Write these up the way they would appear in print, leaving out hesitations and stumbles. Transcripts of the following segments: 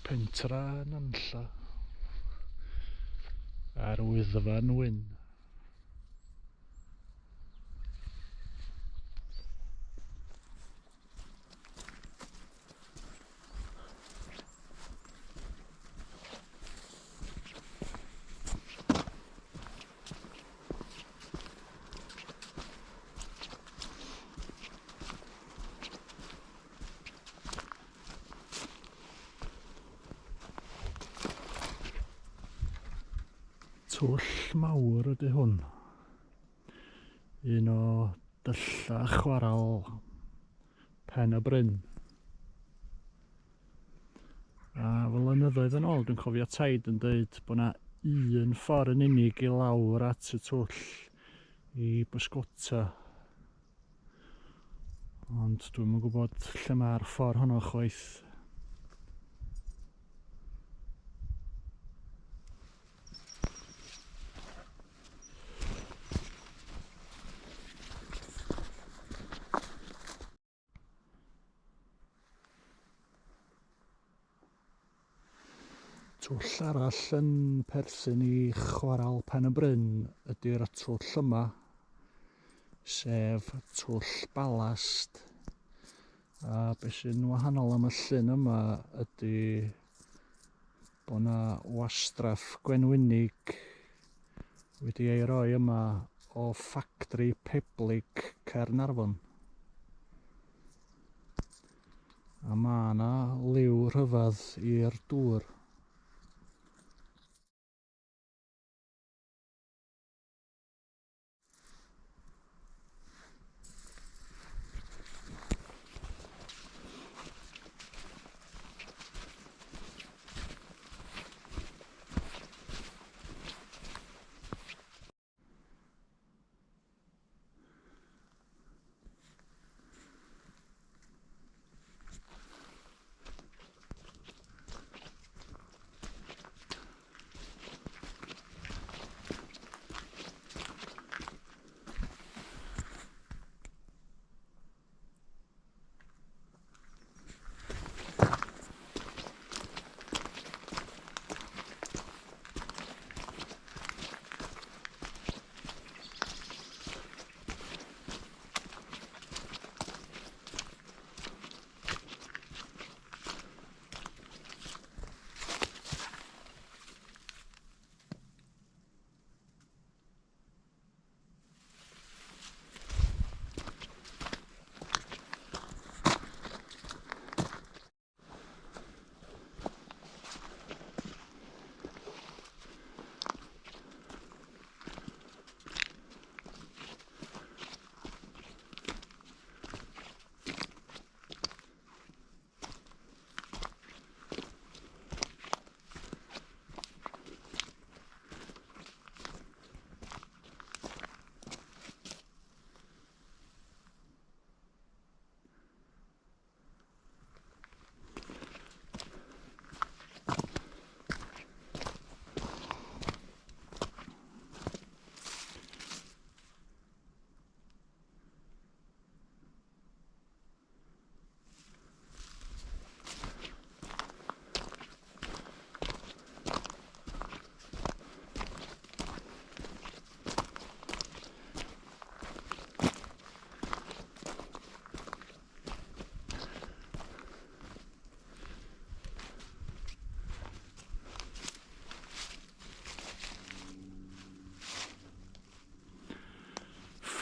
Pentra Nantlla a'r Wyddfa'n Wyn. Twll mawr ydy hwn. Un o dyllau chwarel Pen y Bryn. A flynyddoedd yn ôl, dwi'n cofio taid yn dweud bod yna un ffordd yn unig i lawr at y twll i bysgota. Ond dwi'm yn gwybod lle mae'r ffordd honno chwaith. Twll arall yn perthyn i Chwarel Pen y Bryn ydy'r twll yma, sef twll balast. A beth sy'n wahanol am y llyn yma ydy bod yna wastraff gwenwynig wedi ei roi yma o ffactri Peblig Caernarfon. A mae yna liw rhyfedd i'r dŵr.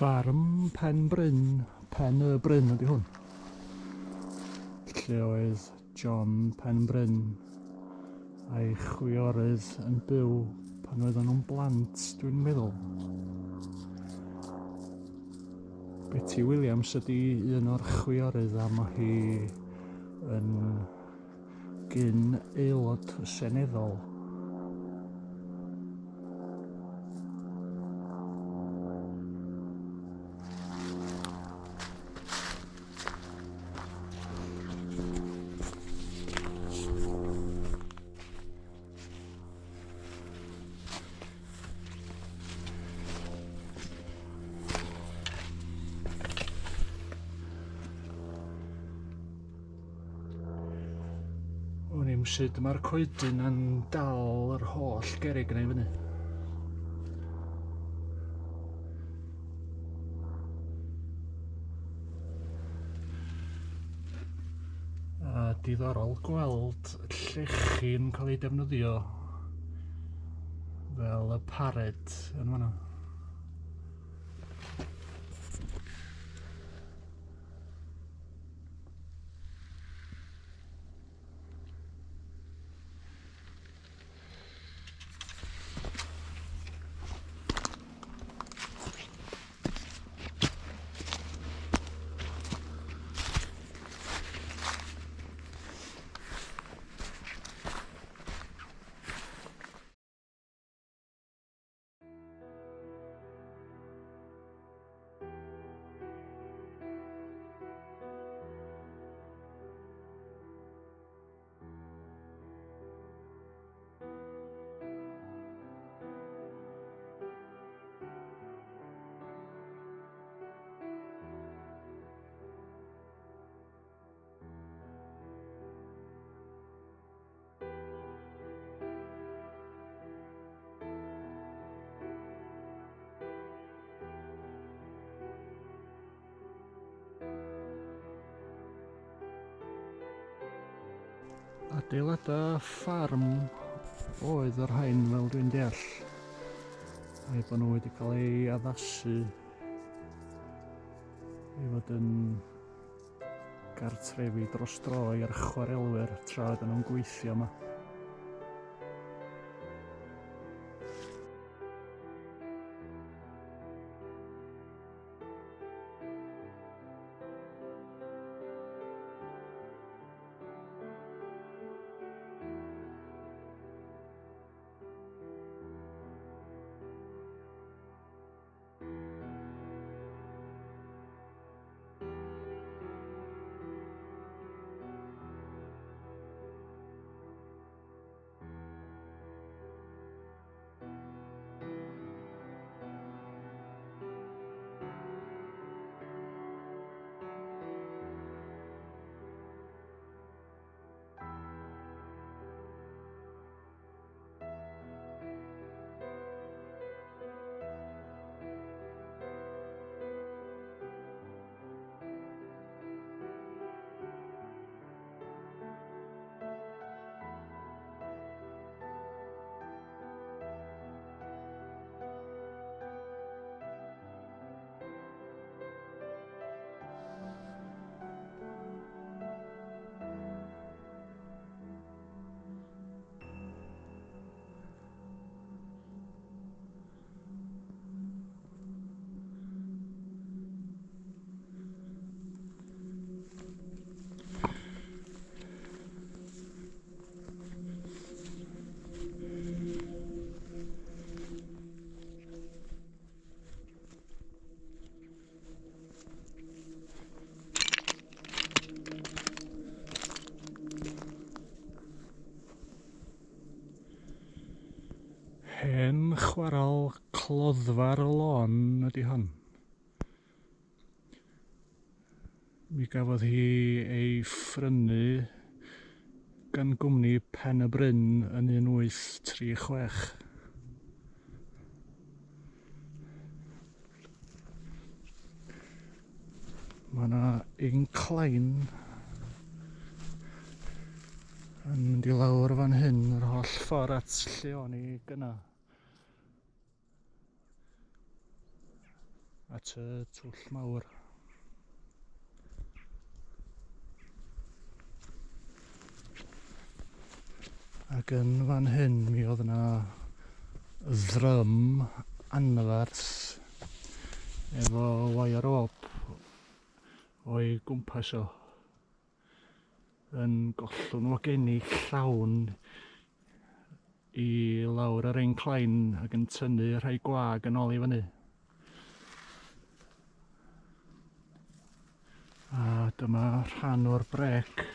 Ffarm Pen Bryn, Pen y Bryn ydy hwn. Lle oedd John Pen Bryn a'i chwiorydd yn byw pan oedden nhw'n blant, dwi'n meddwl. Betty Williams ydy un o'r chwiorydd a mae hi yn gyn aelod seneddol. O'n i'm i'm sut mae'r coedyn yn dal yr holl gerrig yna i fyny. A diddorol gweld llechi'n cael ei defnyddio fel y pared yn fanna. Adeiladau ffarm oedd y rhain fel dwi'n deall. A'i bod nhw wedi cael ei addasu i fod yn gartrefi dros dro i'r chwarelwyr tra oedden nhw'n gweithio yma. Hen chwaral cloddfa'r lôn ydy hon. Mi gafodd hi ei phrynu gan gwmni Pen y Bryn yn 1836. Mae yna incline yn mynd i lawr fan hyn yr holl ffordd at lle o'n i gyna. At y twll mawr. Ac yn fan hyn mi oedd yna ddrym anferth efo wire rope o'i gwmpas o yn gollwng wagenni llawn i lawr yr incline ac yn tynnu rhai gwag yn ôl i fyny. A dyma rhan o'r brêc.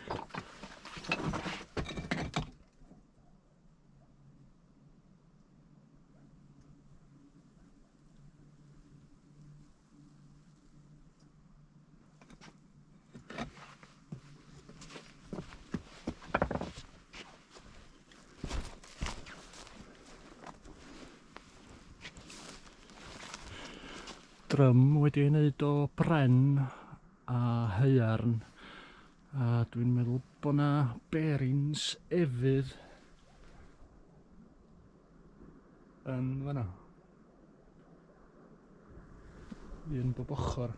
drym wedi ei wneud o bren a haearn a dwi'n meddwl bod 'na bearings efydd yn fanna. Un bob ochr.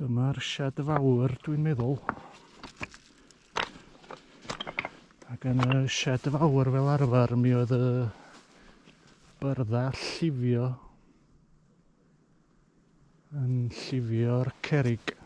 Dyma'r sied fawr, dwi'n meddwl. Ac yn y sied fawr fel arfer mi oedd y byrddau llifio yn llifio'r cerrig.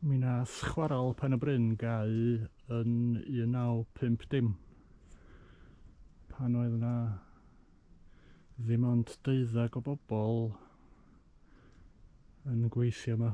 Mi nath chwarel Pen y Bryn gau yn 1950 pan oedd yna ddim ond deuddeg o bobl yn gweithio yma.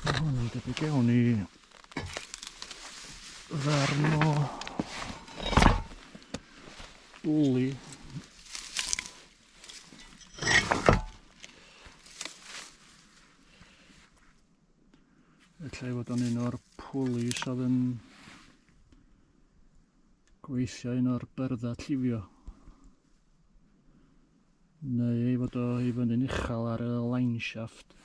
Mae hwn yn debyg iawn i ddarn o bwli. Ella ei fod o'n un o'r pwlis oedd yn gweithio un o'r byrddau llifio. Neu ei fod o i fyny'n uchel ar y line shaft.